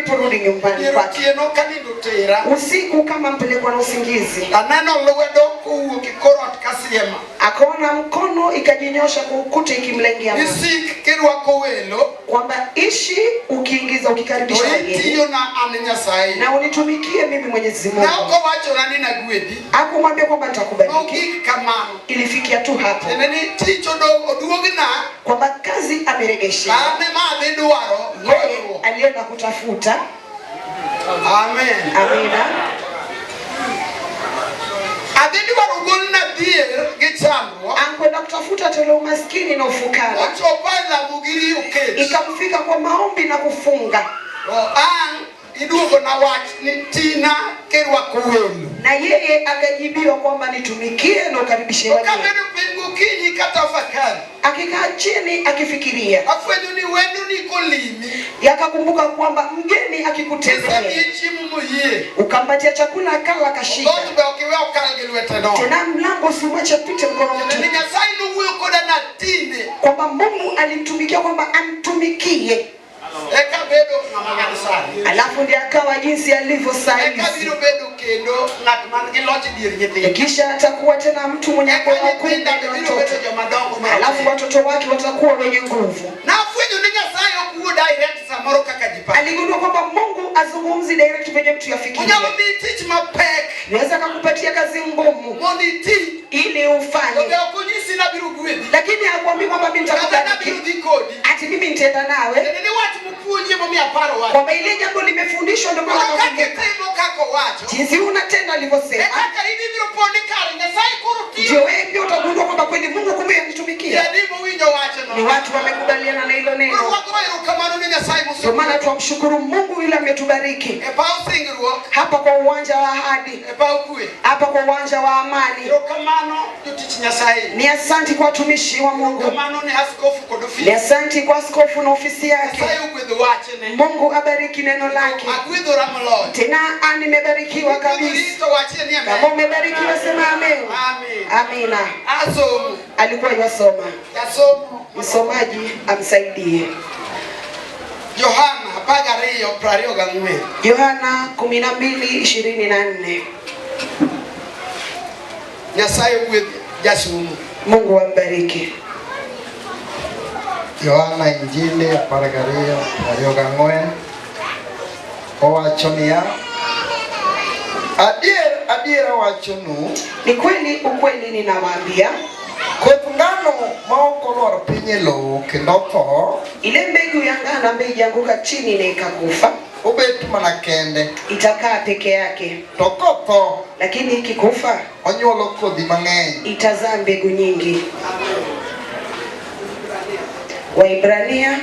Aliporudi nyumbani Dier kwake otieno ka nindo tera, usiku, kama mpelekwa na usingizi, aneno lwedo kowuok e kor ot kasiema. Akaona mkono ikajinyosha kwa ukuta ikimlengea mama, Isik kirwako welo, kwamba ishi ukiingiza to ukikaribisha wageni itiyona an Nyasaye. Na unitumikie mimi Mwenyezi Ne Mungu. ok owachona ni nagwedhi. Hakumwambia kwamba nitakubariki, Nogik kamano. Ilifikia tu hapo Tiende ni tich oduogna kwamba kazi ameregesha, an ema adhi dwaro yeye konyruok. Alienda kutafuta. Amen. Amina. Adhi dwaro golna dhier gi chandruok. Ankwenda kutafuta tole umaskini na ufukara, Ochopa e lamo gi riyo kech. Ikamfika kwa maombi na kufunga. To ang' iduogo na wach ni tina kirwako welo. Na yeye akajibiwa kwamba nitumikie na ukaribishe To wageni. Kabedo piny gokinyi katafakari, Akikaa chini akifikiria, afwenyo ni wendo ni kolimi. Yakakumbuka kwamba mgeni akikutembelea, Kisemiye chiemo moyie. Ukampatia chakula akala akashiba, Dhoot be ok iwe okal gi lwete nono. Tena mlango usimwache apite mkono Tiende ni mtupu, Nyasaye nowuoyo koda natine. Kwamba Mungu alimtumikia kwamba amtumikie, Eka bedo ng'ama an sani. Alafu ndiye akawa jinsi alivyo sasa Eka hivi. biro bedo kendo ng'at man gi loch e dier nyithindo. Kisha atakuwa tena mtu mwenye Eka kuwa mkuu nyithinda mbele be ya biro watoto. bedo joma dongo ma Alafu watoto wake watakuwa wenye nguvu. Nafwenyo ni Nyasaye ok wuo direct samoro kaka ji paro. Aligundua kwamba Mungu azungumzi direct penye mtu yafikiria. Onyalo miyi tich mapek Naweza kukupatia kazi ngumu mondo iti. ili To ufanye, be ok onyisi ni abiro gwedhi. lakini hakuambii kwamba mimi Kata nitakubariki, nabiro dhi kodi. Ati mimi nitaenda nawe, Tiende ni wach mopuonji emomiyo aparo wach. Kwamba ile jambo limefundishwa ndio maana Koro kaka nakumbuka. itimo kaka owacho, Jinsi unatenda alivyosema, e kaka in ibiro po ni kare Nyasaye koro tiyo. Ndio wewe pia utagundua kwamba kweli Mungu kumbe anitumikia. Jadi mowinjo wachno. Ni watu wamekubaliana na hilo neno. Koro wagoyo erokamano ne Nyasaye Ndio mosemiyo. maana twamshukuru Mungu yule ametubariki. E paw singruok. Hapa kwa uwanja wa ahadi. E paw kwe. Hapa kwa uwanja wa amani. Erokamano jotich Nyasaye. Ni asanti kwa watumishi wa Mungu. Erokamano ne askofu kod ofisi. Ni asanti kwa askofu na ofisi yake. Nyasaye ogwedho wachne. Mungu abariki neno lake. Agwedhora moloyo. Tena nimebarikiwa kabisa. Gwedhori to wachie ni amen. Kama umebarikiwa sema amen. Amen. Amina. Asomo. Alikuwa yasoma. Jasomo. Msomaji amsaidie. Yohana 12:24. Yohana 12:24. Nyasaye ogwedh jasomo. Mungu ambariki. Yohana Injili 12:24 owacho niya, adier adier awachonu, Ni kweli ukweli ninawaambia, koth ngano ma ok olwar piny e lowo kendo otho, ile mbegu ya ngano ambayo ijaanguka chini na ikakufa, obet mana kende, itakaa peke yake, to kotho, lakini ikikufa, onyuolo kodhi mang'eny, itazaa mbegu nyingi. Waibrania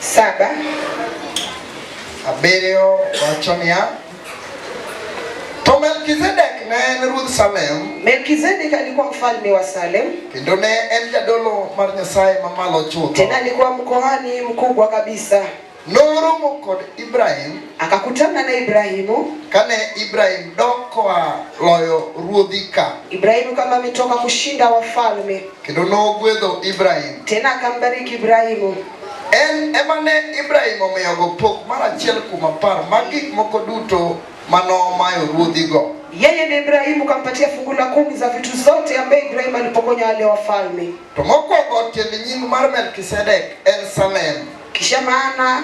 7 7 wacho niya, to Melkizedek ne en ruodh Salem. Melkizedek alikuwa mfalme wa Salem. Kendo ne en jadolo mar Nyasaye mamalo chutho. Tena alikuwa mkohani mkubwa kabisa. Noromo kod Ibrahim. Akakutana na Ibrahimu. Kane Ibrahim dok koa loyo ruodhi ka. Ibrahimu kama ametoka kushinda wafalme. Kendo nogwedho Ibrahim. Tena akambariki Ibrahimu. En ema ne Ibrahim omiyogo pok mar 1/10 mag gik moko duto manomayo ruodhigo. Yeye ni Ibrahimu kampatia fungu la 10 za vitu zote ambaye Ibrahimu alipokonya wale wafalme. To mokwongo tiend nying mar Melkizedek en Salem. Kisha maana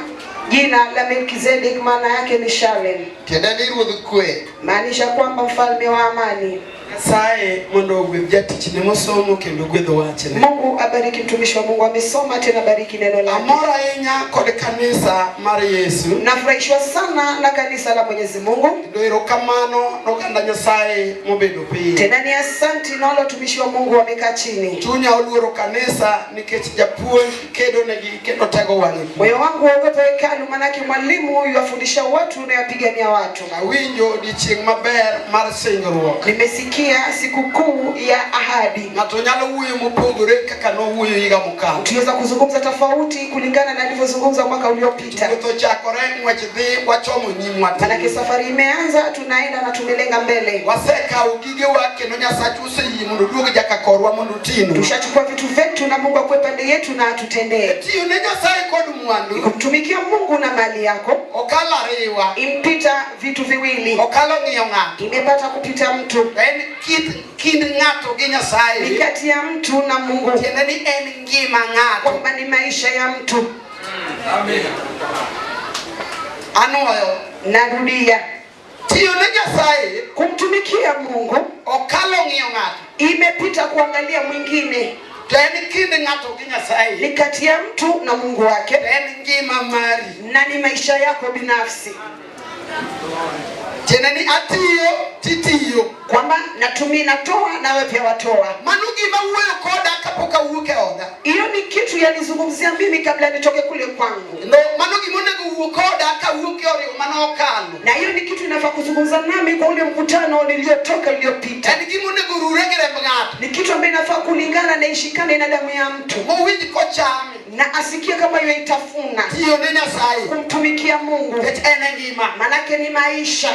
jina la Melkizedek maana yake ni Shalem. Tiende ni ruodh kwe. Maanisha kwamba mfalme wa amani. Nyasaye mondo ogwedh jatichne mosomo kendo ogwedh wachne. Mungu abariki mtumishi wa Mungu amesoma tena bariki neno lake. Amor ahinya kod kanisa mar Yesu. Nafurahishwa sana na kanisa la Mwenyezi Mungu. Kendo erokamano noganda Nyasaye mobedo piny. Tena ni asanti na wale watumishi wa Mungu wamekaa chini. Chunya oluoro kanisa nikech japuonj kedo negi kendo tego wang'e. Moyo wangu waogopa hekalu manake mwalimu huyu afundisha watu na yapigania watu. Awinjo odiechieng' maber mar singruok. Nimesikia Kusherekea sikukuu ya ahadi. Ng'ato nyalo wuoyo mopogore kaka nowuoyo higa mokalo. Tuweza kuzungumza tofauti kulingana na alivyozungumza mwaka uliopita. Wuoth ochakore, ng'wech dhi, wachomo nyimwa Manake tir. safari imeanza, tunaenda na tumelenga mbele. Wasekawo gigewa kendo Nyasacha oseyie mondo oduog jaka korwa mondo otinwa. Tushachukua vitu vyetu na Mungu akuwe pande yetu na atutendee. Tiyo ne Nyasaye kod mwandu Kumtumikia Mungu na mali yako okalo ariwa, impita vitu viwili, okalo ng'iyo ng'ato. imepata kupita mtu, En kit kind ng'ato gi ni Nyasaye, kati ya mtu na Mungu, tiende ni en ngima ng'ato. kwamba ni maisha ya mtu. Anuoyo. Narudia, Tiyo ne Nyasaye kumtumikia Mungu okalo ng'iyo ng'ato. imepita kuangalia mwingine, To en kind ng'ato gi Nyasaye, ni kati ya mtu na Mungu wake, to en ngima mari. na ni maisha yako binafsi, Tiende ni atiyo titiyo. kwamba natumia, natoa nawe pia watoa. Mano gima wuoyo koda kapok awuok e oda. Hiyo ni kitu yalizungumzia mimi kabla nitoke kule kwangu, Kendo mano gima onego wuo koda kawuok e oriwo mane okalo. na hiyo ni kitu inafaa kuzungumza nami kwa ule mkutano niliyotoka iliyopita. En gima onego rure gi remb ng'ato. Ni kitu ambayo inafaa kulingana na ishikane na damu ya mtu, Mowinj kochame. na asikie kama yoitafuna Tiyo ne Nyasaye. kumtumikia Mungu, Nikech en e ngima. manake ni maisha.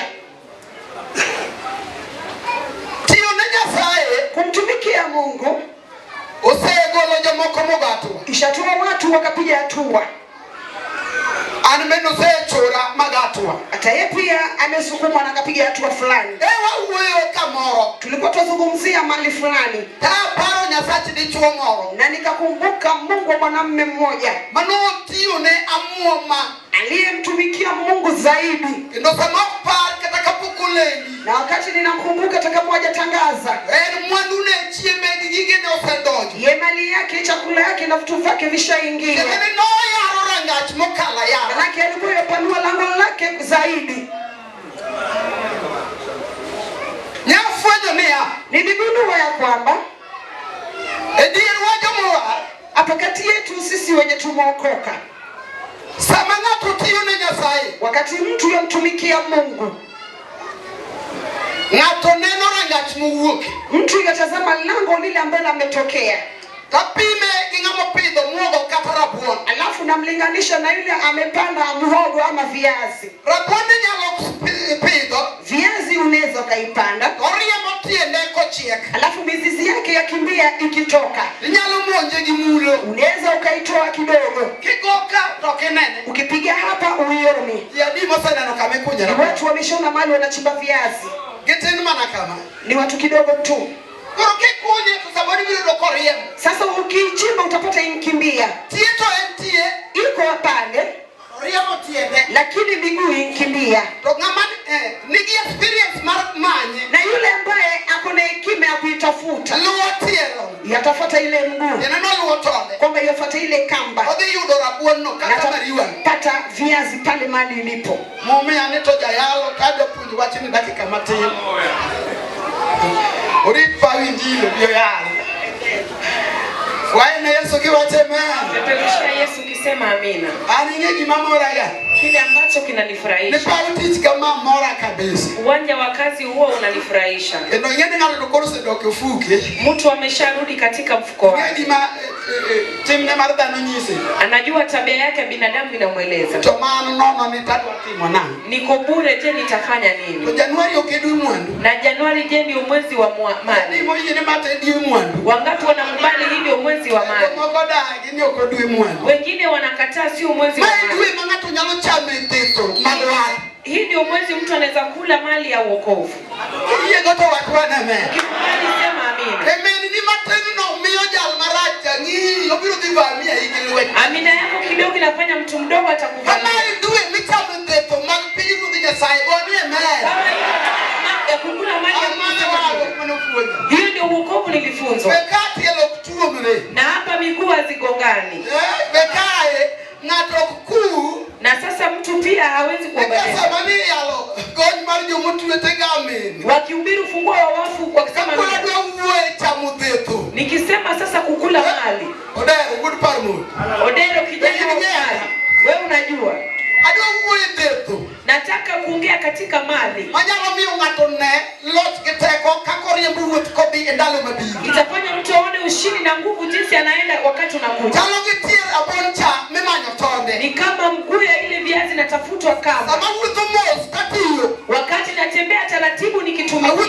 Tiyo ne Nyasaye Kumtumikia Mungu osegolo jomoko mogo hatua. ishatoa watu wakapiga hatua, An bende osechura mago hatua. hata yeye pia amesukumwa na akapiga hatua fulani. E wawuoyo kamoro. Tulikuwa tunazungumzia mali fulani, Ta aparo Nyasach dichuo moro. na nikakumbuka Mungu wa mwanamume mmoja Manotiyo ne amuoma. aliyemtumikia Mungu zaidi, Kendo sama ok par kata kapok olemi. na wakati ninamkumbuka atakapo hajatangaza En mwandune chiembe gi gigene osedonjo. ye mali yake, chakula yake na vitu vyake vishaingia, Tiende ni noyaro rangach mokalo ayara. manake alikuwa yapanua lango lake zaidi. Nafwenyo niya, Niligundua ya kwamba e dierwa jomowar, hapa kati yetu sisi wenye tumeokoka, sama ng'ato tiyo ne Nyasaye, wakati mtu yamtumikia Mungu, ng'ato neno rangach mowuoke. mtu yatazama lango lile ambalo ametokea, Tapime gi ng'ama opidho muogo kata rabuon. alafu namlinganisha na yule amepanda mhogo ama viazi. Rabuon inyalo pidho, Viazi unaweza ukaipanda, to oriembo tiende kochiek. alafu mizizi yake yakimbia ikitoka, Inyalo monje gi mulo. unaweza ukaitoa kidogo, Kigoka to ok inene. ukipiga hapa uioni. Ji adi moseneno kama ikunye Ni rabuon? watu wameshaona mali wanachimba viazi, Gitin mana kama. ni watu kidogo tu. Koro kikunye to samoro ibiro yudo koriembo. Sasa ukiichimba utapata inkimbia, Tie to en tie, iko pale, oriembo tiende. lakini miguu inkimbia. To ng'ama nigi experience mar manye, Na yule ambaye ako na hekima ya kuitafuta luwo tielo. yatafuata ile mguu, Tiende noluwo tonde. kwamba yafuata ile kamba Odhi yudo rabuon no na kata mariwa. atapata viazi pale mali ilipo. Momiya ni to jayalo kadwa puonjo wachni dakika matin. Orit paw injili obi oyal. Fwaye ne Yesu kiwacho amen. Peperushia Yesu ukisema amina. An ing'e gima moraga. Kile ambacho Ni kinanifurahisha, paw tich kama mora kabisa. uwanja wa kazi huo unanifurahisha. Kendo ing'e ni ng'ato to koro osedok e ofuke. Mtu amesharudi katika mfuko Ing'e wake, gima timne mar dhano nyise. anajua tabia yake ya binadamu inamweleza, To mano nono ni tadwa timo nang'o. niko bure, je, nitafanya To nini? Januari ok edwe mwandu. Na Januari, je, ndio mwezi wa Adi mali? moyie ni mate edwe mwandu. Wangapi wanakubali hii ndio mwezi wa mali? Jomoko dagi ni ok odwe mwandu. Wengine wanakataa, sio mwezi wa Ma e mali. dwe ma ng'ato nyalo chamo e thetho mag wach. Hii ndio mwezi mtu anaweza kula mali ya uokovu. Kiyiego to wach wan amen. Ukikubali sema amina. Amen ni matin no miyo jal marach cha ng'iyi obiro dhi vamia gi lweny. Amina yako kidogo inafanya mtu mdogo Kama atakuvamia. e dwe michamo e thetho mag pinyruodh Nyasaye goni amen. Kama hiyo ya kukula mali ya An mano Mungu. warruok mane opuonja. Hiyo ndio uokovu nilifunzwa, We ka tielo ok tuomre. na hapa miguu hazigongani. We kae ng'ato ok kuu. Na sasa mtu pia hawezi Eka kuomboleza. sama ni iyalo gony mar jomotwe tega amen. Wakihubiri ufunguo wa wafu wakisema Kapod amina. adwa wuoyo e chamo thetho. Nikisema sasa kukula mali, Odero wuod Parmut. Odero kijana wa mali, wewe unajua Adwa wuoyo e thetho. nataka kuongea katika mali Manyalo miyo ng'ato ne loch gi teko kaka oriembo wakati unakuja. Chalo gi tie abon cha mimanyo tonde. Ni kama mguu ya ile viazi natafutwa kama Sama awuotho mos katiyo. wakati natembea taratibu Awuotho gi nikitumikia,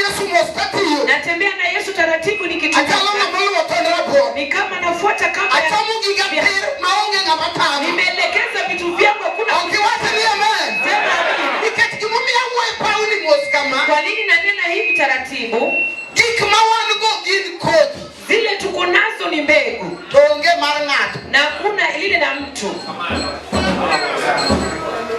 Yesu mos katiyo. natembea na Yesu taratibu Achalo nikitumika, ng'ama oluwo tond rabuon. ni kama nafuata kamba ya Achamo giga tir maonge ng'ama tama. nimeelekeza vitu vyangu, hakuna Ok iwach ni amen. sema amina. Nikech gimomiyo awuoyo e pawni mos kama, Kwa nini nanena hivi taratibu? gik ma wan go gin kodhi Zile tuko nazo ni mbegu to onge mar ng'ato. na hakuna lile la mtu.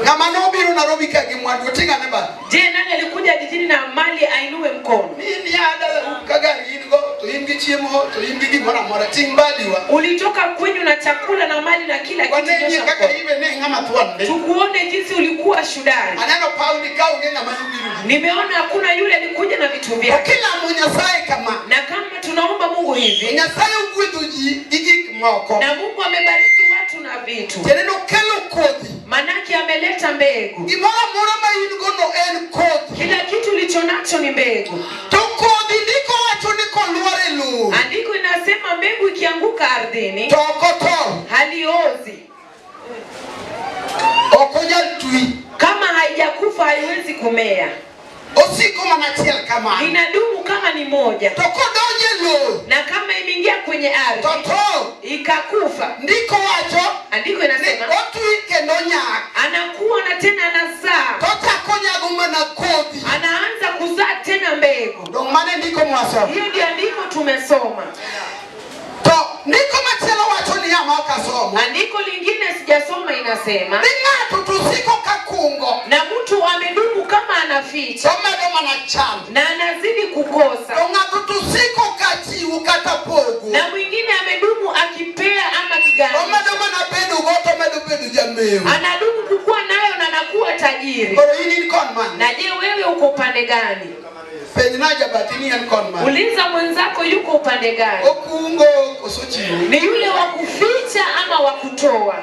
Ng'ama nobiro Nairobi ka gi mwandu oting'ane ba. Je, nani alikuja jijini na mali ainue mkono? Ni in ya dala ka gari in go to in gi chiemo to in gi gimoro amora ting' badiwa. Ulitoka kwenyu na chakula na mali na kila kitu. Wanenie Nyosha kaka mkono. ibe ne ng'ama thuon ndi. Tukuone jinsi ulikuwa shudari. Aneno pawni ka onge ng'ama nobiro gi. Nimeona hakuna yule alikuja na vitu To vyake, kilamo Nyasaye kama, na kama tunaomba Mungu hivi Nyasaye ogwedho ji gi gik moko. na Mungu amebariki watu na vitu, Tiende nokelo kodhi. manake ameleta mbegu. Gimoro amora ma in go no en kodhi. Kila kitu ulicho nacho ni mbegu. To kodhi ndiko wacho ni kolwar e lowo Andiko inasema mbegu ikianguka ardhini to ok otho, haliozi, ok onyal twi. kama haijakufa haiwezi kumea, Osiko mana achiel kamano. inadumu kama ni moja, To kodonjo e lowo na kama imeingia kwenye to ardhi tho, ikakufa, ndiko wacho andiko ni inasema otwi kendo nyak. anakuwa na tena anazaa, To ochako nyago mana kodhi. anaanza kuzaa tena mbegu. Dong' mano e ndiko mwasomo. Hiyo ndio andiko tumesoma. To ndiko machielo wacho niya ma ok asomo. Andiko lingine sijasoma, inasema Ni ng'ato to siko ka kungo na mtu amedumu kama anaficha to medo mana chando. na anazidi kukosa, To ng'ato to siko ka chiwo kata pogo. na mwingine amedumu akipea ama To kigani, medo mana bedo go to medo bedo jamewo. anadumu kukuwa nayo na anakuwa tajiri. Koro in in kon mane? Na je, wewe uko upande gani? Penjna jabati ni en kon mane? Uliza mwenzako yuko upande gani, Okungo koso chiwo? ni yule wa kuficha ama wa kutoa?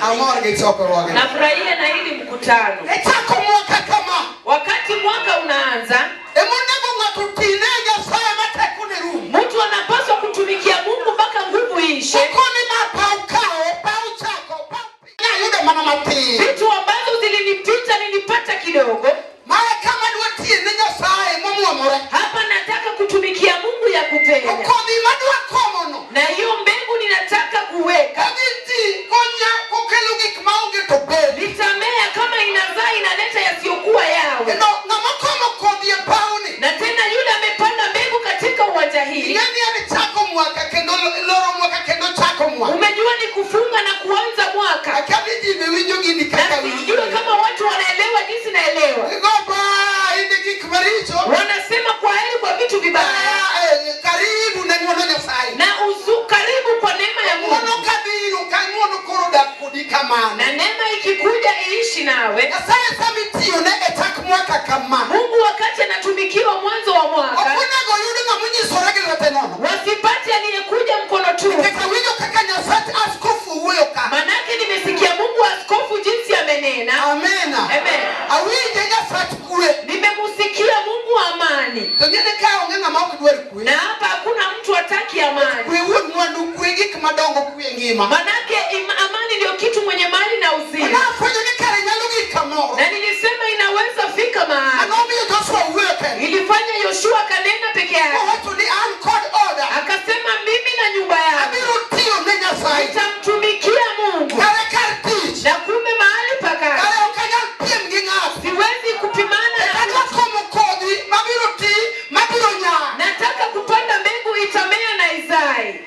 Amor gi chokruogni. Nafurahia na hili mkutano. E chako mwaka kama, Wakati mwaka unaanza, emonego ng'ato tine Nyasaye ma tekone rum. mtu anapaswa kutumikia Mungu mpaka nguvu iishe. Okoni ma paw kawo, paw chako, paw piny. Ayudo mana matin. Vitu ambazo zilinipita nilipata kidogo. Mae kama dwa tiyo ne Nyasaye momuomore. Hapa nataka kutumikia Mungu ya To kupenya, kodhi madwa komono, na hiyo mbegu ninataka kuweka, kodhi ti konya kokelo gik maonge to bed. litamea. Kama inazaa inaleta yasiyokuwa yawe. Kendo ng'ama komo kodhi e pawni, Na tena yule amepanda mbegu katika uwanja hii, ing'e ni en chako mwaka kendo loro mwaka kendo chako mwaka. umejua ni kufunga na kuanza mwaka, Akia ni ji be winjo gini na kaka sijui winjo. kama watu wanaelewa jinsi naelewa. Go ba in gik maricho. Wanasema kwa heri kwa vitu vibaya Ah, karibu ne ng'wono Nyasaye. na uzu karibu kwa neema ya Ng'wono Mungu, kabiro ka ng'wono koro dak kodi kamano. na neema ikikuja iishi nawe. Nyasaye sama itiyone e chak mwaka kama, Mungu wakati anatumikiwa mwanzo wa ok mwaka, onego yud ng'ama onyisore gi lwete nono. wasipate aliyekuja mkono tu. Nikech awinjo kaka Nyasach askofu wuoyo ka. Manake nimesikia Mungu askofu jinsi amenena. Amina. Amen. Awinje Nyasach kwe. Nimemusikia Mungu wa amani, To ng'e ni ka onge ng'ama ok dwar kwe. na hapa hakuna mtu hataki amani. Kwe wuon mwandu, kwe gik madongo, kwe ngima. Manake amani ndio kitu mwenye mali na uzima, Nafwenyo ni kare nyalo gik kamoro. na nilisema inaweza fika mahali. Ang'o miyo Joshua wuoyo kende? Ilifanya Yoshua kanena peke yake, Owacho ni an kod oda. akasema mimi na nyumba yangu Abiro tiyo ne Nyasaye. nitamtumikia Mungu, Kare kar tich. na kumbe mahali pa kazi Kare ok anyal piem gi ng'ato. siwezi kupimana na Adwa komo kodhi mabiro ti, mabiro nyak. nataka kupanda mbegu itamea na izae.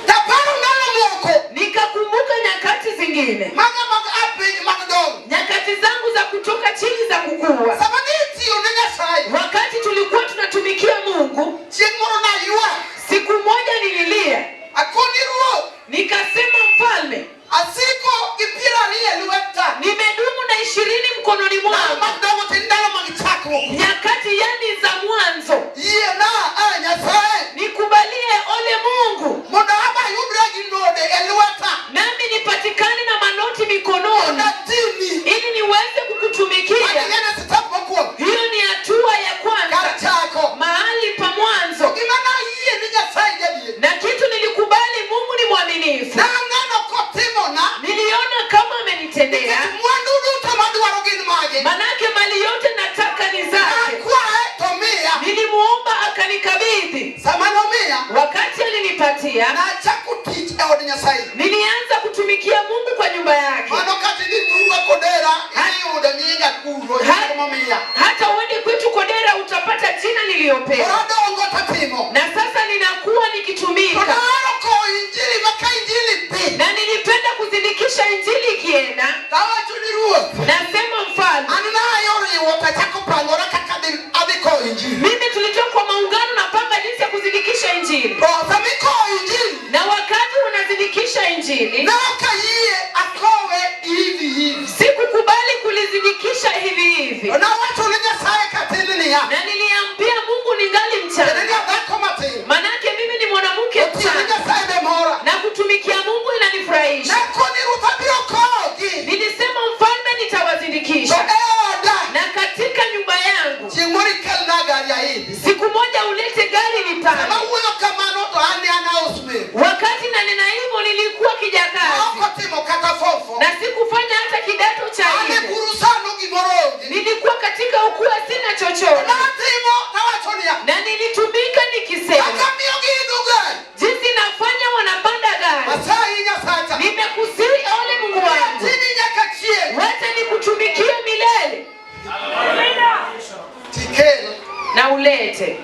Taparo ndalo moko Nikakumbuka nyakati zingine, maga mag apiny mag dongo. nyakati zangu za kutoka chini za kukua, Sama ne itiyo ne Nyasaye, wakati tulikuwa tunatumikia Mungu. chieng' moro naywak. Siku moja nililia, Akoni ruoth, nikasema, mfalme, asiko gi 20 e lweta. nimedumu na 20 mkononi Ndalo mwangu, mag dongo to ndalo mag chakruok. nyakati yani za mwanzo, Yiena a Nyasaye nikubalie ole Mungu, mondo aba ayudra gi node e lweta. nami nipatikane na manoti mikononi, Mondo atini. ili niweze kukutumikia. Mano ing'e ni step mokwongo. Hiyo ni hatua ya Kar kwanza, chako. mahali pa alinipatia, Nachako tich e od Nyasaye. Nilianza kutumikia Mungu kwa nyumba yake. Mano kata idhi thurwa Kodera idhi yudo nyinga kuro nying momiya. Hata uende kwetu Kodera utapata jina Koro niliyopewa. adongo tatimo. Na sasa ninakuwa To nikitumika, nahero kowo injili ma ka injili dhi. Na nilipenda kuzindikisha injili ikienda. Tawacho ni Ruoth. Nasema mfalme, An nayoriwo tachako pangora kaka adhi kowo injili. Mimi tulitoka kwa maungano na panga jinsi ya kuzindikisha injili, To sama ikowo injili, na wakati unazindikisha injili, ne ok ayie akowe hivi hivi. Sikukubali kulizindikisha hivi hivi, To nawacho ne Nyasaye katin niya. Na niliambia Mungu ningali Tiende mchanga, ni adhako matin. manake mimi ni mwanamke To tiyo ne mchanga Nyasaye be mora. Na kutumikia Mungu inanifurahisha. Nakoni Ruoth abiro kowogi. Nilisema mfalme, To nitawazindikisha, e oda. Na katika nyumba yangu Chieng' moro ikelna gari aidhi. Siku moja ulete gari nipande. Sama awuoyo kamano to an ne an housemaid. Wakati nanena hivyo nilikuwa kijakazi Ok otimo kata form four. Na sikufanya hata kidato cha An e nne. buru sano gimoro onge. Nilikuwa katika ukua sina chochote, Natimo tawacho niya. Na nilitumika nikisema, Kaka miyo giidho gari. Jinsi nafanya wanapanda gari. Asayi Nyasacha. Nimekusihi ole Mungu wangu, Atini nyaka chieng'. wacha nikutumikie milele. Tikel. Na ulete.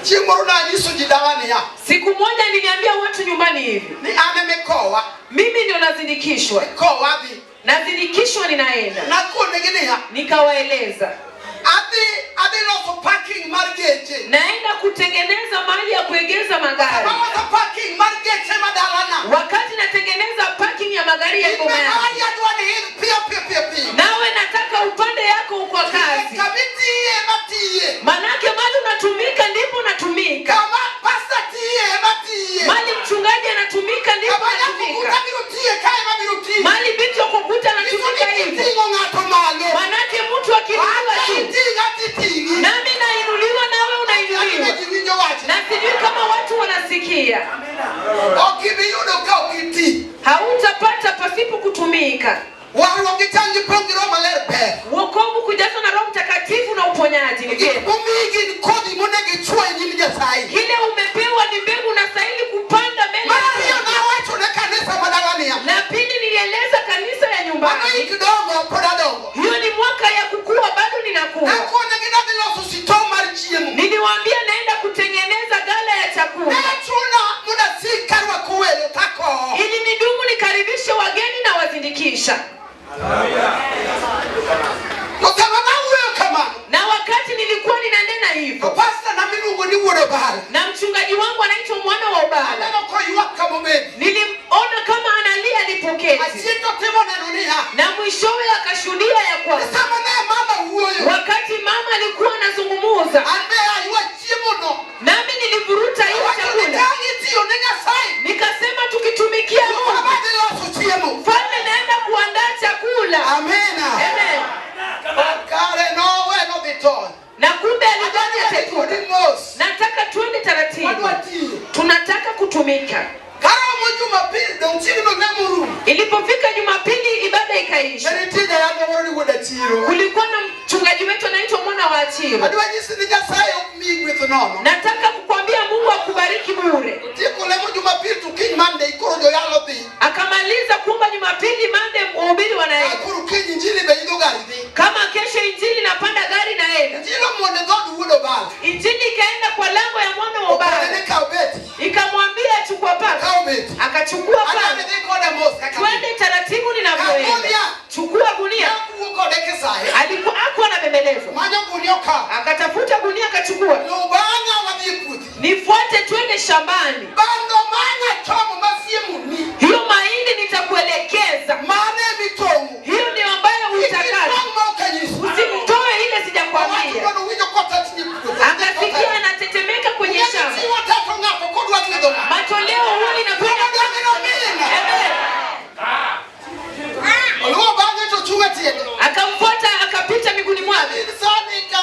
Chieng' moro nanyiso ji dala niya. Siku moja niliambia watu nyumbani hivi, Ni an emikowa. Mimi ndio nazindikishwa. Kowa adhi. Nazindikishwa, ninaenda. Nakonegi niya. Nikawaeleza. Adhi loso parking mar geche. Naenda kutengeneza mahali ya kuegeza magari. Sama loso parking mar geche madalana. Wakati natengeneza parking ya magari ya boma yangu. Gari adwa ni idh piyo piyo piyo piyo. Nawe nataka upande yako kwa kazi. Kamitiye matiye. Manake mali unatumika ndipo unatumika. Kama pasta tiye matiye. Mali mchungaji anatumika ndipo Kama nyako anatumika. kuta biro tiye kae mabiro tiye. Mali binti wa kukuta anatumika Nyiso ni hivyo. iting'o ng'ato malo. Manake mtu akiinuliwa Ata tu. iting'a titing'i. Nami nainuliwa nawe unainuliwa. Ji winjo wachni. Na sijui kama watu wanasikia. Ok ibi yudo ka ok iti. Hautapata pasipo kutumika. Warruok gi changi pong' gi Roho Maler ber. Wokovu kujazwa na Roho Mtakatifu na uponyaji ni Gik vyema. momiyi gin kodhi monego ichwo e nyim Nyasaye. Kile umepewa ni mbegu unastahili kupanda mbele Mar ya ariyo Mungu. nawacho ne kanisa madala niya. La pili nilieleza kanisa ya Mano nyumbani. hik dongo pod adongo. Hiyo ni mwaka ya kukua, bado ninakuwa. Nakonegi nadhi loso sito mar chiemo. Niliwaambia naenda kutengeneza gala ya chakula. Ne chuna mondo asik karwako welo takowo. Ili nidumu nikaribishe wageni na wazindikisha. To sama nawuoyo kamano, Na wakati nilikuwa ninanena hivyo, to pasta na miluongo ni wuod Obala. Na mchungaji wangu anaitwa mwana wa Obala. Aneno koywak kamobedi. Nilimona kama analia alipoketi. Achien to timo neno niya. Na mwishowe akashuhudia ya kwamba Sama ne mama wuoyo. wakati mama alikuwa anazungumza, An be aywa chiemo no. Nami nilivuruta hiyo Awacho ni chakula. ka itiyo ne Nyasaye. Nikasema tukitumikia Mungu, Kama dhi loso chiemo. Mfalme naenda kuandaa chakula. Amina. Amen. Kare nowe nodhi tony. Na kumbe alifanya Adwaro chakula. ni mos. Nataka tuende taratibu. Wadwa tiyo. Tunataka kutumika. Karomo Jumapili dong chieng'no ne morumo. Ilipofika Jumapili ibada ikaisha. Ne nitie jayalo moro ni wuod Achiro. Kulikuwa na mchungaji wetu anaitwa mwana wa Achiro. Adwa nyisi ni Nyasaye ok miyi gweth nono. Nataka kukwambia Mungu akubariki bure. Otieko lemo Jumapili to kiny Monday koro joyalo dhi. Akamaliza kuomba Jumapili, Monday mhubiri wanaenda. Koro kiny injili be idho gari dhi. Kama kesho injili napanda gari naenda. Injili omuono e dhood wuod Obala. Injili ikaenda kwa lango ya mwana wa Obala. Okone ni kaw beti. Ikamwambia chukua panga. Kaw beti. Akachukua Adwa panga. ni dhi kode mos kaka Twende taratibu ninavyoenda. Kaw gunia. Chukua gunia. Nakuwo kode kisaye. Alikuwa hakuwa anabembelezwa. Manyo gunia okawo. Akatafuta gunia akachukua. Luw bang'a wadhi e puothi. Nifuate twende shambani. Bando manya chomo masiemoni. Hiyo mahindi nitakuelekeza. Mane mitong'o. Hiyo ndio ambayo Kik utakata. itong' ma ok anyisi. Usimtoe ile Owacho sijakwambia. mondo winjo kotetni e puodho. Akasikia anatetemeka kwenye Ng'ani shamba. chiwo tato ng'ato kodwa gwedho ng'ato. Matoleo huwa linakwenda. Kuom odagi nomina. Amen. Oluwo bang'e to chung' e tiende. Akamfuata akapita miguuni mwake. In sani ka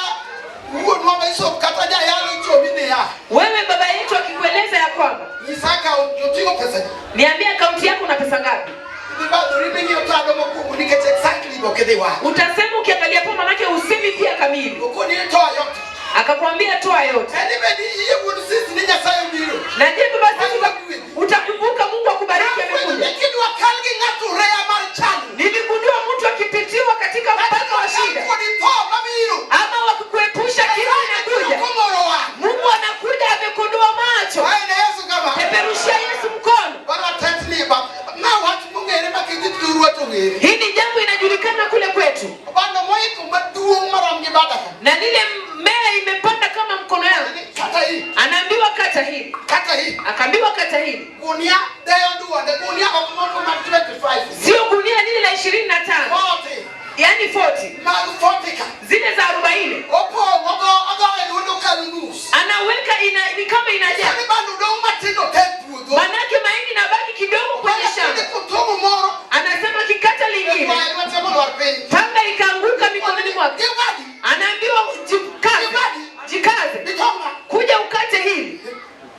wuonwa ma Yusuf kata jayalo chomi niya. Wewe baba yetu akikueleza ya kwamba Nyisa ka oting'o pesa di. niambie akaunti yako una pesa ngapi? Idhi badhori ming'iyo tado mokwongo nikech exactly ok idhi wacho. Utasema ukiangalia hapo manake usemi pia kamili. Okoni ni toa yote. Akakwambia toa yote. En ibed iyie wuod sisi ni Nyasaye obiro. Na je, baba siku utakumbuka Mungu akubariki amekuja. Kidwa kal gi ng'ato reya mar chan. Niligundua mtu akipitiwa katika mpaka wa shida Kodi tho mabiro. ama wakikuepusha kifo inakuja, Komoro wang'. Mungu anakuja amekondoa macho. Ae ne Yesu kama. Peperushia Yesu mkono. Bana tetni ba. Ma wach mong'ere ma kidhi thurwa to ng'ere. Hii ni jambo inajulikana kule kwetu, Bando moiko maduong' marom gi bada ka. na lile mmea imepanda kama mkono yangu. Kata hii, Anaambiwa kata hili, kata hii. akaambiwa kata hili, Gunia deyo duonde, gunia ok moko mag 25. sio gunia lile la 25, 40. yani 40, Mag 40 ka. zile za 40 Opong' ogo ogo e lwedo kar nus. anaweka ina, ni kama inajaa, Sani bando dong' matindo te e puodho. manake mahindi inabaki kidogo kwenye shamba. Kotomo moro. Anasema kikata lingine, Lwar lwete molwar piny. panga ikaanguka mikononi mwake. Giwadi. Anaambiwa jikaze, jikaze, Gitonga. kuja ukate hili.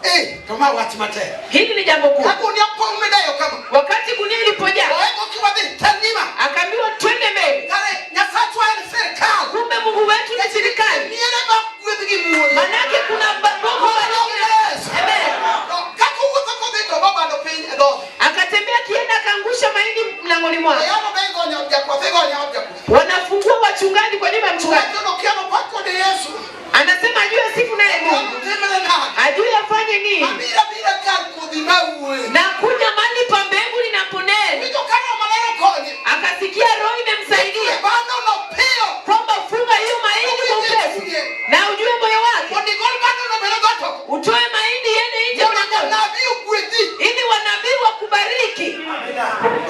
Eh, to ma wach matek. Hili ni jambo Ka kuu. gunia pong' mideyo kama. Wakati gunia ilipojaa, Oego kiwadhi tel nyima. akaambiwa twende mbele. Kare Nyasachwa en sirkal. Kumbe Mungu wetu ni serikali, Miere ma gwedh gi muoyo. manake kuna Mungu Yes. Amen. To kaka owuotho kodhi to ogo bando piny e dhoode. Akatembea akienda akaangusha mahindi mlangoni mwake. Oyamo be igonyo od jakwath, igonyo od jakwath. Wanafungua wachungaji kwa nyumba ya mchungaji, Wacho nokia nopak kode Yesu. anasema ajue sifu naye Mungu, Timre nade? ajue afanye nini. Abiro abira kar kodhi ma wuoyo. Na kuja mahali pa mbegu linaponena, Winjo ka Roho Maler okonye. akasikia roho imemsaidia Bando no piyo. kwamba funga hiyo mahindi kwa upesi na ujue moyo wake, Mondo igol bando no bed dhoot oko. utoe mahindi yende nje Mondo mlangoni, janabi ogwedhi. ili wanabii wakubariki.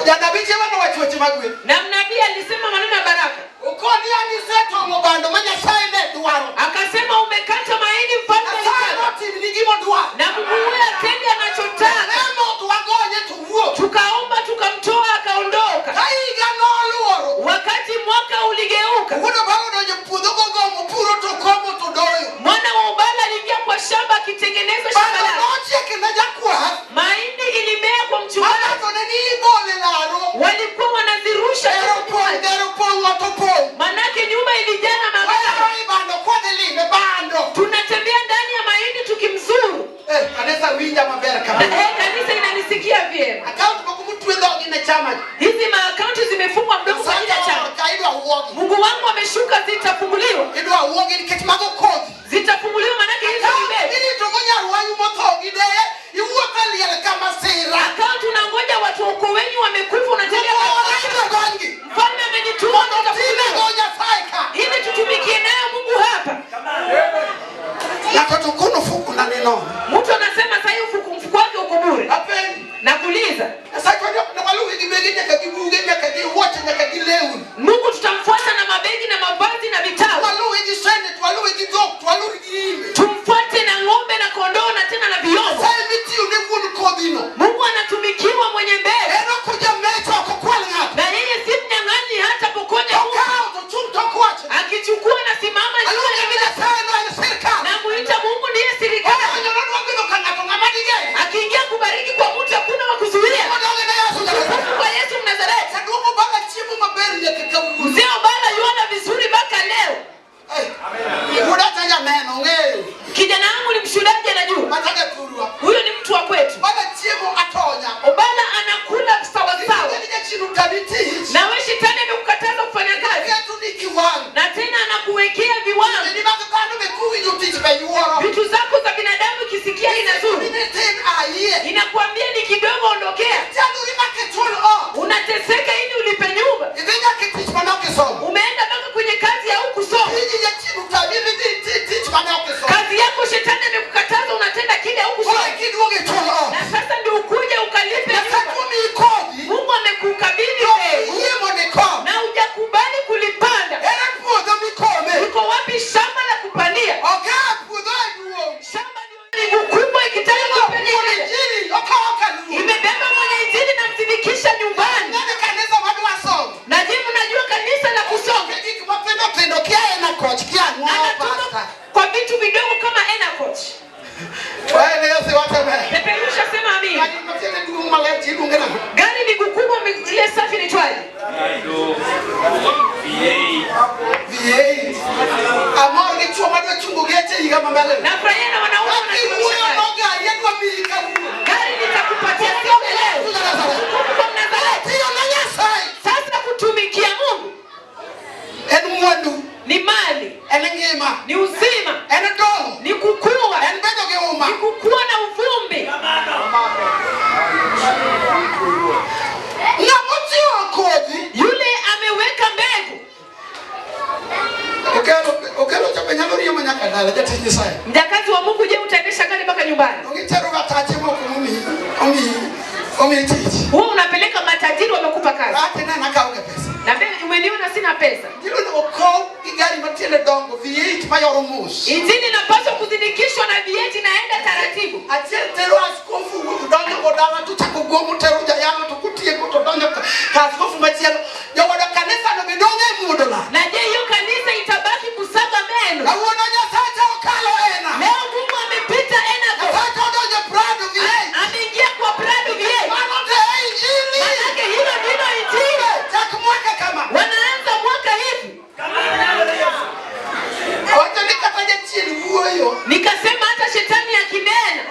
Janabi chiemo nowacho weche mag gweth. Na mnabii alisema maneno ya baraka, Okoni an isetong'o bando ma Nyasaye ne dwaro. akasema umekata mahindi mfalme Nyasaye alitaka, notimni gimodwaro. na Mungu huyo atende anachotaka. Lemo to wagonye to wuok. Tukaomba tukamtoa akaondoka. Ka higa noluoro. Wakati mwaka uligeuka, Wuod Obala odonjo e puodho gogomo puro to komo to doyo. mwana wa Ubala aliingia kwa shamba akitengeneza shamba Bando lake. nochiek ne jakwath. Mahindi ilimea kwa mchungaji, Mang'ato ne ni ibole laro. walikuwa wanazirusha Dero pong', dero pong', ot opong'. manake nyumba ilijaa na magari. Wayaro i bando kwadhi lime bando. Tunatembea ndani ya mahindi tukimzuru. Eh, kanisa winja maber Na, kabisa. kanisa inanisikia vyema. Akaont moko motwe dhogi ne chama. Hizi maakaunti zimefungwa mdomo kwa ajili ya chama. Ka idwa wuogi. Mungu wangu ameshuka, zitafunguliwa, Idwa wuogi nikech mago kodhi. zitafunguliwa, manake hizo ni mbegu. Irito go nyarwayu motho gi deye, iwuotho e liel ka masira. Akaunti unangoja watu wa ukoo wenyu wamekufa, unatembea Mondo kwa orach ogonygi. mfalme amenituma Mondo time nitafunguliwa, go Nyasaye ka. ili tutumikie nayo Mungu hapa. Ng'ato to kono fuku na ni nono. Mtu anasema sasa hivi mfuko wake uko bure. Apenji. Nakuuliza, Nyasaye ne waluwe gi bege nyaka gi buge nyaka gi wuoche nyaka gi lewni. Mungu tutamfuata na mabegi na mavazi na vitabu, Waluwe gi sende to waluwe gi dhok to waluwe gi imbe. tumfuate na ng'ombe na kondoo na tena na vyombo. Nyasaye mitiyo ne wuon kodhino. Mungu anatumikiwa mwenye mbele, En ok ojamecho ok okwal ng'ato. na yeye si mnyang'anyi hata pokonya mtu. Okawo to chung' to ok wache. Akichukua na simama Aluonge ni Nyasaye no en sirkal. na muita Mungu ndiye serikali. Okonyo nodwa dala jatich Nyasaye. Mjakazi wa Mungu, je, utaendesha gari mpaka nyumbani? Ongitero gatache moko momiyi omiyi omiyi tich. Wewe unapeleka matajiri wamekupa kazi. Ate nena akaonge pesa. Na mimi umeniona sina pesa. Injili onego okow gi gari matiende dongo V8 mayoro mos. Injili inapaswa kuzindikishwa na V8 inaenda taratibu. Achiel tero askofu donjo go dala to chako gomo tero jayalo to kotieko to donjo ka askofu machielo. Jogodo kanisa no be dong' e muodo la. Na je, hiyo kanisa itabaki kusaga meno? Kawuono Nyasache okalo ena. Leo Mungu amepita Enago. Nyasache odonjo Prado V8. Ameingia kwa Prado V8. Mano to e injili. Manake hilo ndilo injili. Chak mwaka kama. Wanaanza mwaka hivi. Awacho ni kata jachien wuoyo. Nikasema hata shetani akinena,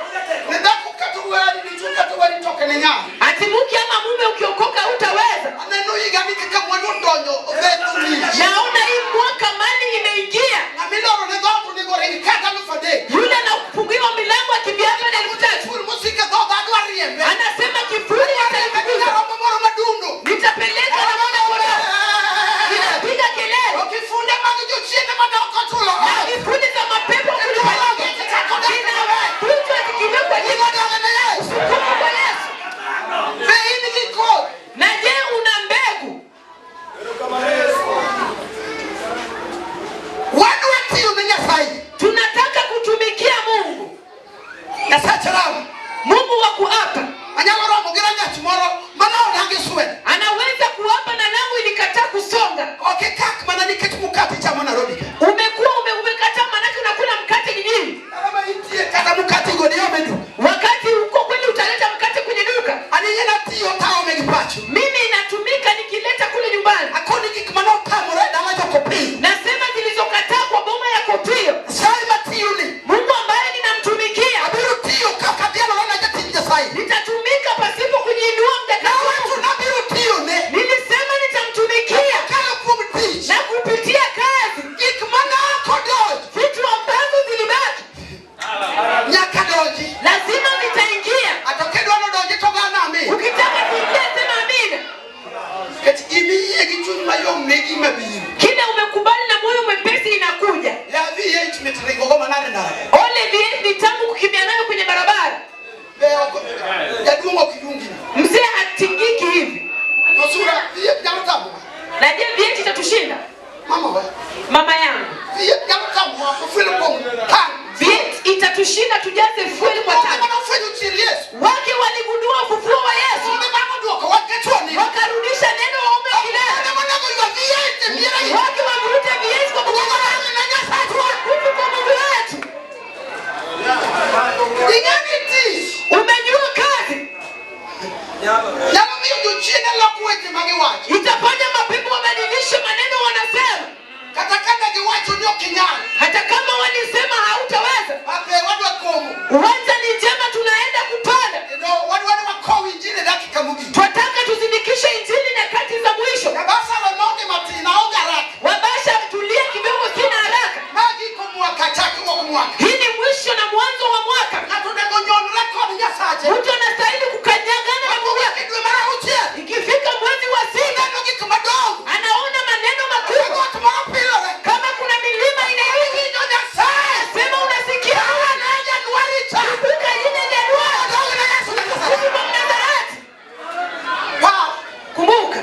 Ne dhako kata wari dichuo kata wari to ok ne nyal. ati mke ama mume ukiokoka hutaweza. Aneno higani kaka mwandu odonjo obetho lich. Naona hii mwaka mali imeingia. Ng'ama iloro ne dhoot onego ring kata 3,000. Yule anafungiwa milango akimbiazwa na 3,000. Kiful mosike dhoodha adwa riembe. Anasema kifuli Adwa riembe gi nitaifukuza. nyarombo moro madundo. Nitapeleka na mwana kondoo. Ninapiga kelele. To kifunde mag jochiende mane ok ochulo. Na kifuli za mapepo kulipeleka. Vinavunjwa zikiwekwa juu. Usukumu kwa Yesu. Be in gi koth. Na je, una mbegu? Wadwa tiyo ne Nyasaye. Tunataka kutumikia Mungu. Nyasache ramo. Mungu wa kuapa. Anyalo romo gi rangach moro mane odagi swed. Anaweza kuapa na langu ilikataa kusonga. Ok ikak mana nikech mkate ichamo Nairobi ka. Umekuwa umekataa manake unakula mkate jijini. Kata ma intie kata mkate go diom e duka. Wakati uko kweli utaleta mkate kwenye duka. An ing'e natiyo taome gi pacho. Mimi inatumika nikileta kule nyumbani. Akoni gik mane otamore e dala jokopiny. Nasema zilizokataa kwa boma ya Kopio. Nyasaye matiyoni. Mungu ambaye ninamtumikia, Abiro tiyo kaka dhialora na jatich Nyasaye. nitatumika pasipo kujiinua mjakazi. Nawacho nabiro tiyone. Nilisema nitamtumikia Kokalo kuom tich. na kupitia kazi, Gik mane ok odonjo vitu ambazo zilibaki nyaka donji. lazima vitaingia. Ato kidwa nodonji to gana amin. Ukitaka kuingia sema amina. Nikech gimiyie gi chuny mayom ne gima biro. Kile umekubali na moyo mwepesi inakuja. Ya V8 mit ringo go manade ndara. Ole V8 ni tamu kukimbia nayo kwenye barabara. Be ok jaduong' ok yungni. Mzee hatingiki hivi. Osura V8 nyalo tamowa. Na je, V8 itatushinda? Mama wa. Mama yangu, V8 nyalo tamowa kofwelo kuom tang. V8 itatushinda tujaze fueli kwa Onge tanki. mane ofwenyo chier Yesu. Wake waligundua ufufuo wa Yesu, Onge mane oduoko wach ne chwo ni. wakarudisha neno waume kilele. Onge monego ywa V8 e miera gi. Wake wavurute V8 kwa Mungu Oduogo rang ne Nyasachwa. Kufu kwa Mungu wetu. Ing'e ni tich. Umejua kazi Nyalo miyo jochiende lok weche ma giwacho. itafanya mapepo wabadilishe maneno wanasema, Kata ka ne giwacho ni ok inyal. hata kama walisema hautaweza. Ape wadwa komo. Uwanja ni njema, tunaenda kupanda. Kendo wadwa ni wakow injili e dakika mogik. Twataka tuzindikishe injili nyakati za mwisho. Kabasa we mondi matin aonge haraka. Wabasha, tulia kidogo, sina haraka. Ma giko mwaka chakruok mwaka. Hii ni mwisho na mwanzo wa mwaka. Ng'ato onego nyonre kod Nyasache. Mtu anastahili kukanyagana na Mungu Wakuwa wake. dwe mar auchiel. Ikifika mwezi wa sita, Ineno gik madongo. anaona maneno Ka makubwa. got moro pilore. Kama kuna milima inainuka, Iwinjo Nyasaye. sema unasikia. Ne Januari cha. Kumbuka ile Januari, Odog ne Yesu Nazareth. Yesu wa Nazareti. Pa, Kumbuka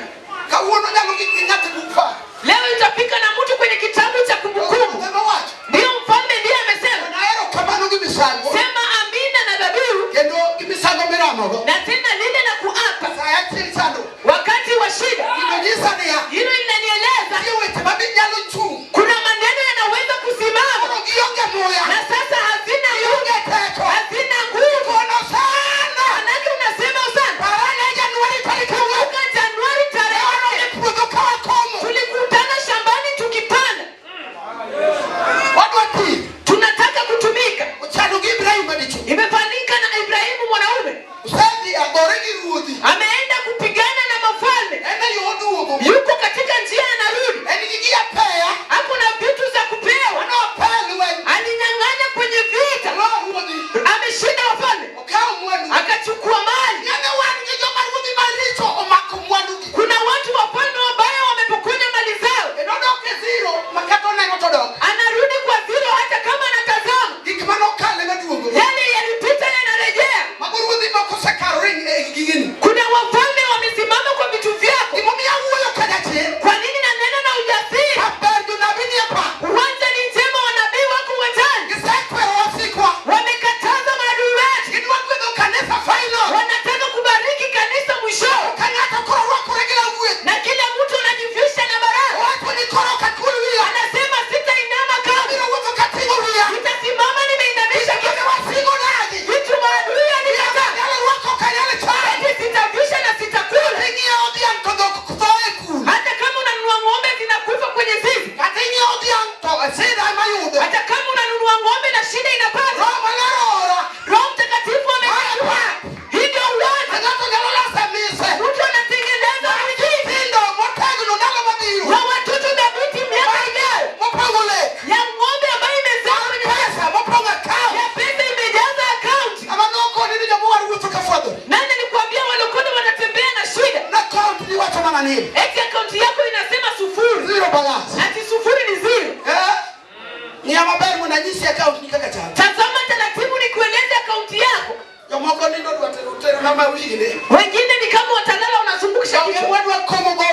kawuono nyalo gik gi ng'ato e buk par. leo itafika na mtu kwenye kitabu cha kumbukumbu. Ema wacho. Ndiyo mfalme ndiye amesema, Nahero kamano gi misango. sema amina na dhabihu Kendo gi misango miramogo. na tena lile la kuapa Sa achiel sando. wakati wa shida. Gino nyisa niya. Hilo linanieleza Nitie weche ma be nyalo chung'. kuna maneno yanaweza kusimama Koro gionge muya. na sasa hazina Gionge teko. hazina nguvu. Kono sana. Manake unasema sana. Parane Januari tarik ang'wen. Kumbuka Januari tarehe Oro 4 e puodho ka wakomo. tulikutana shambani tukipanda. Wadwa tiyo. Tunataka kutumika. Ochalo gi Ibrahim madichuo. Imefanyika na Ibrahimu mwanaume. Osedhi Kaka fwadhore? Nani alikuambia walokole wanatembea na shida? Na account ni wacho mana nini? Eti akaunti yako inasema sufuri. Zero balance. Ati sufuri ni zero. Eh? Ng'iya maber mondo anyisi account ni kaka chalo. Tazama taratibu nikueleze akaunti yako. Jomoko nindo dwa tero tero na mawigni. Wengine ni kama watalala wanazungusha Donge kichwa. wadwa komo go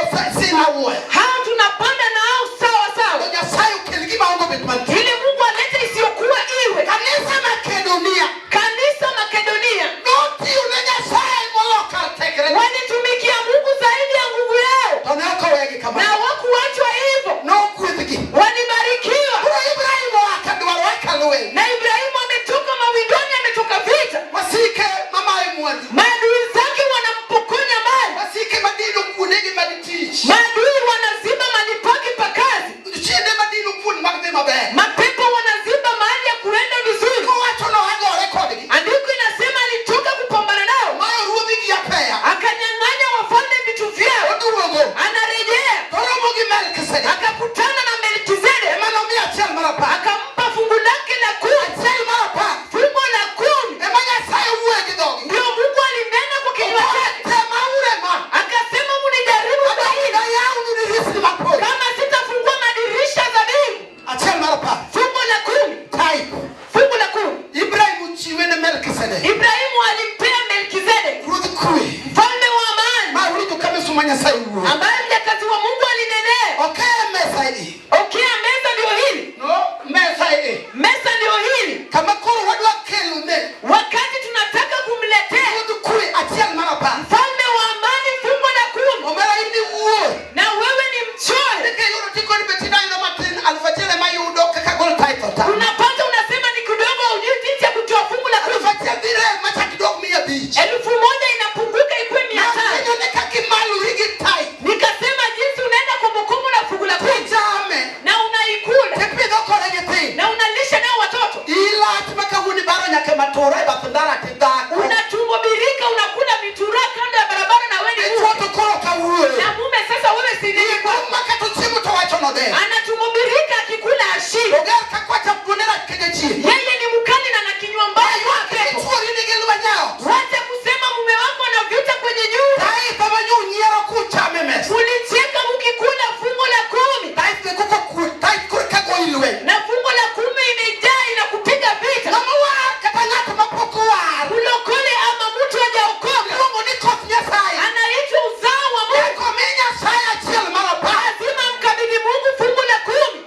sina wuoyo. Hao tunapanda na hao sawa To sawa. Nyasaye okel gima onge bet mantie. Ili Mungu alete isiyokuwa iwe. Kanisa Makedonia Kanisa Makedonia notiyo ne Nyasaye molo kar tekre. walitumikia Mungu zaidi ya nguvu yao, To ne ok owegi na kamano. hawakuachwa hivyo, Nogwedhgi. walibarikiwa. Koro Ibrahim oa ka dwaro eka lweny. Na Ibrahimu ametoka mawindoni, ametoka vita, Wasike mamayo mwandu. maadui zake wanampokonya mali, Wasike madino kuondegi mag tich. maadui wanaziba mali pake pa kazi, Chiende madino kuond mag dhi maber. mapepo wanaziba mahali ya kuenda vizuri. Kowacho noagore kodgi. Andiko inasema alitoka kupambana nao, Omayo ruodhi gi apeya. akanyang'anya wafalme vitu vyao, Oduogo. anarejea Toromo gi Melkizedek. akakutana na Melkizedek, Ema nomiyo achiel mar apar. akampa fungu lake la kumi, Achiel mar apar. fungu la kumi. Ema Nyasaye wuoyo gi dhogi. Ndio Mungu alinena kwa kinywa chake, Temaure ma. akasema munijaribu kwa hili, Adayawnu dirisni mag polo. kama sitafungua madirisha za mbingu. Achiel mar apar. Fungu la kumi, Type. fungu la kumi. Ibrahim ochiwe ne Melkizedek. Ibrahimu alimpea Melkizedek, Ruodh kwe. mfalme wa amani, Ma winjo ka misuma Nyasaye wuoyo. ambaye mjakazi wa Mungu alinenea. Ok e mesa i. Okea, meza ndio hili, No, mesa i. meza ndio hili. Kama koro wadwa kelo ne Wakati tunataka kumletea ruodh kwe achiel mar apar. mfalme wa amani fungu la kumi, Omera in iwuoyo. na wewe ni mchoyo, Nikech yudo tikoni be tidayudo matin aluf achiel ema yudo kaka gol title ta. unapata unasema ni kidogo, hujui jinsi ya kutoa fungu la Aluf kumi. achiel dhi rem machak dok 500. 1000 inapunguka ikuwe 500. Nafwenyo ni kaka imalori gi tithe. Nikasema jinsi unaenda kumbukumbu na fungu la kumi Tichame. na unaikula Tipidho kode nyithindo. na unalisha nao watoto, Ilach ma kawuono ibaro nyaka e matura e bath ndara tidhako. unatumbo birika, unakula mitura kando ya barabara na wewe ni Dichuo mume to koro kawuoyo. na mume. Sasa wewe si nini kwako? Ikum ma kata ochiemo to wacho nodhero. Anatumbo birika akikula ashibe. Oger ka kwacha duonde rach ka jachien. Yeye ni mkali na ana kinywa mbaya kama pepo. Chuori nigi lweny e ot. Wacha kusema mume wako ana vita kwenye nyumba. Tithe ema nyo unyiero kuchame e mesa. Ulicheka mkikula fungu la kumi Tithe be koko kuot. Tithe koro ka goyi lweny. na fungu la kumi imejaa inakupiga vita. Ng'ama war kata ng'at mapok owar. Mlokole ama mtu hajaokoka Iluongo ni koth Nyasaye. anaitwa uzao wa Mungu. Nyaka omi Nyasaye achiel mar apar. Lazima mkabidhi Mungu fungu la kumi.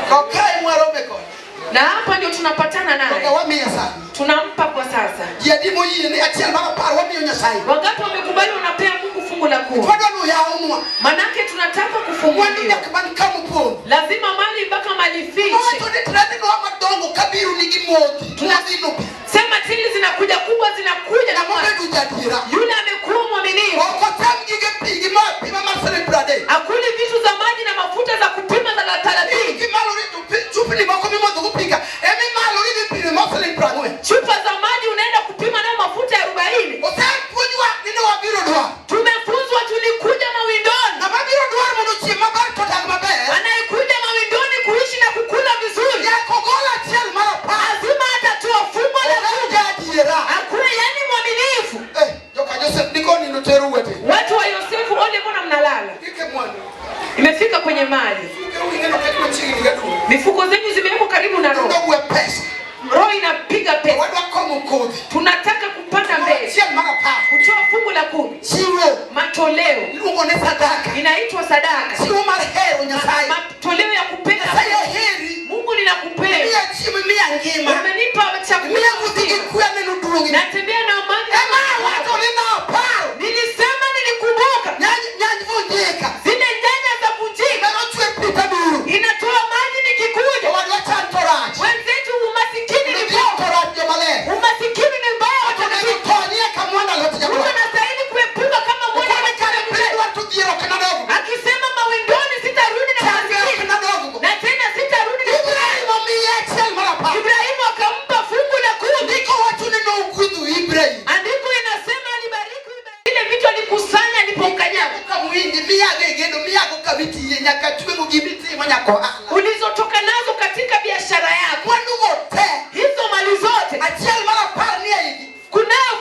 To kae mwarome kode. Na hapa ndio tunapatana Donge naye, wamiye sani. tunampa kwa sasa. Ji adi moyie ni achiel mar apar wamiyo Nyasaye. Wangapi wamekubali wanapea Mungu fungu la kumi? Wadwa ni oyawnwa. Manake tunataka Mwandu kufunguliwa, nyaka man kama opondo. lazima mali mpaka mali fiche. Owacho ni trendni madongo kabiro nigi modhi. Modhi no bi. Sema tili zinakuja kubwa, zinakuja na Ng'ama mwana. obedo jaadiera. Yule amekuwa mwaminifu, Ok ocham gige pi gi mo apima mar siling 30. akuli vitu za maji na mafuta za kupima za 30. Gimalori to chupni moko mimodho go pi ka emimalori dhi pimo mo siling 40. Chupa za maji unaenda kupima nayo mafuta ya 40. Osepuonjwa ni ne wabiro dwar. Tumefunzwa, tulikuja mawindoni. Ng'ama biro dwar mondo ochiem maber to odag maber. Anayekuja mawindoni kuishi na kukula vizuri Nyaka ogol achiel mar apar. lazima atatoa fungu la Obed kumi, jaadiera. akuwe yani mwaminifu. Eh, joka Joseph dikoni notero wete. Watu wa Yosefu, ole, mbona mnalala? Ike mwandu. Imefika kwenye mali, Fuke wingeno ket machiegni gaduong'. mifuko zenyu zimewekwa karibu na roho, Dundo gwe pesa. roho inapiga pesa. Wadwa komo kodhi. Tunataka kupanda mbele, Achiel mar apar. kutoa fungu la kumi, Chiwo. matoleo Iluongo ni sadaka. inaitwa sadaka, Chiwo mar hero Nyasaye. matoleo ya kupenda Nyasaye oheri. Mungu. Ninakupenda, Imiya chiemo, imiya ngima. umenipa chakula, Imiya wuoth gi kwe aneno duong'ni. natembea na amani. Ema awacho ni naparo. Nilisema nilikumbuka Nyany nyany vunjika. zile nyanya za vunjika, Mano chwer pi tabiro. inatoa maji nikikuja. Owadwa chan to rach. Wenzetu umasikini ni Midhier to rach jomaler. umasikini ni mbaya, To watakatifu. onego tonyie ka mwana lot Mtu jaduong'. anastahili kuepuka kama mwana Kone kare piny dwar to dhier ok nodoggo. akisema mawindoni sitarudi na Chan be ok umasikini nodoggo. na tena sitarudi na Ibrahim omiye achiel mar apar. Ibrahimu akampa fungu la kumi. Ndiko wacho ni nogwedho Ibrahim. Andiko inasema alibariki Ibrahimu. Vile vitu alikusanya alipoukanyaga, Kamuhindi miyago e gedo miyago kamitiye nyaka tweng'o gimitimo nyaka ohala. ulizotoka nazo katika biashara yako, Mwandugo te hizo mali zote, achiel mar apar ni e igi. kunayo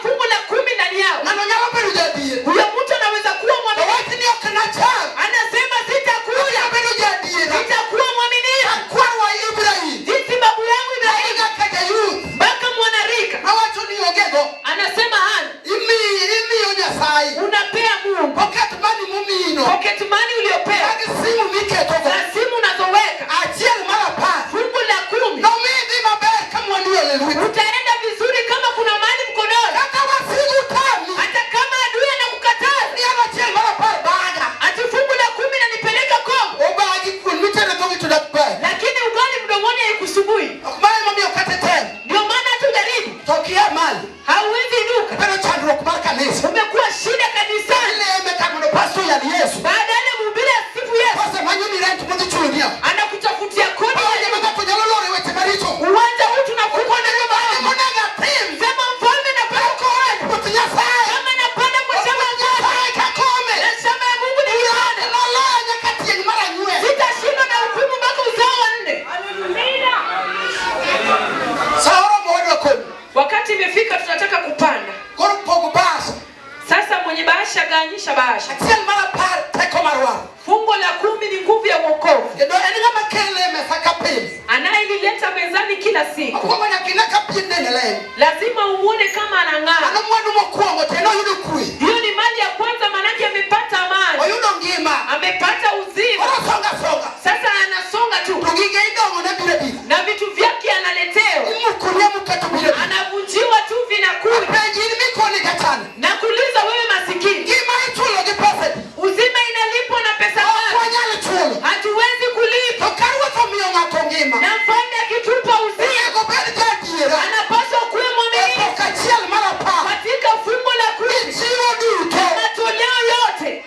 Bahasha, gawanyisha bahasha. Achiel mar apar teko mar waro. Fungo la kumi ni nguvu ya wokovu. Kendo en ng'ama kele e mesa ka pile. Anayelileta mezani kila siku, Mokwongo nyaka ine ka pien dende leny. Lazima umuone kama anang'aa. Mano mwandu mokwongo to en oyudo kwe. Hiyo ni mali ya kwanza, manake amepata amani, Oyudo ngima. Amepata uzima. Koro songa songa. Sasa anasonga tu To gige idong'o ne biro biro. Na vitu vyake analetewa, Imukore amuka to biro biro. Anavunjiwa tu, vinakuja. Apenji in mikoni jachan. Na kuuliza wewe masikini, Ngima ichulo gi pesa di. Uzima inalipwa na pesa Ok ngapi? wanyal chulo. Hatuwezi kulipa. To ka ruoth omiyo ng'ato ngima. Na mfalme akitupa uzima, Onego bed jaadiera. Anapaswa kuwa E mwaminifu pok achiel mar apar. Katika fungu la kumi, Gichiwo duto. Matoleo yote.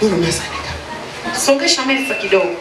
Biro mesa ni ka. Songesha meza kidogo.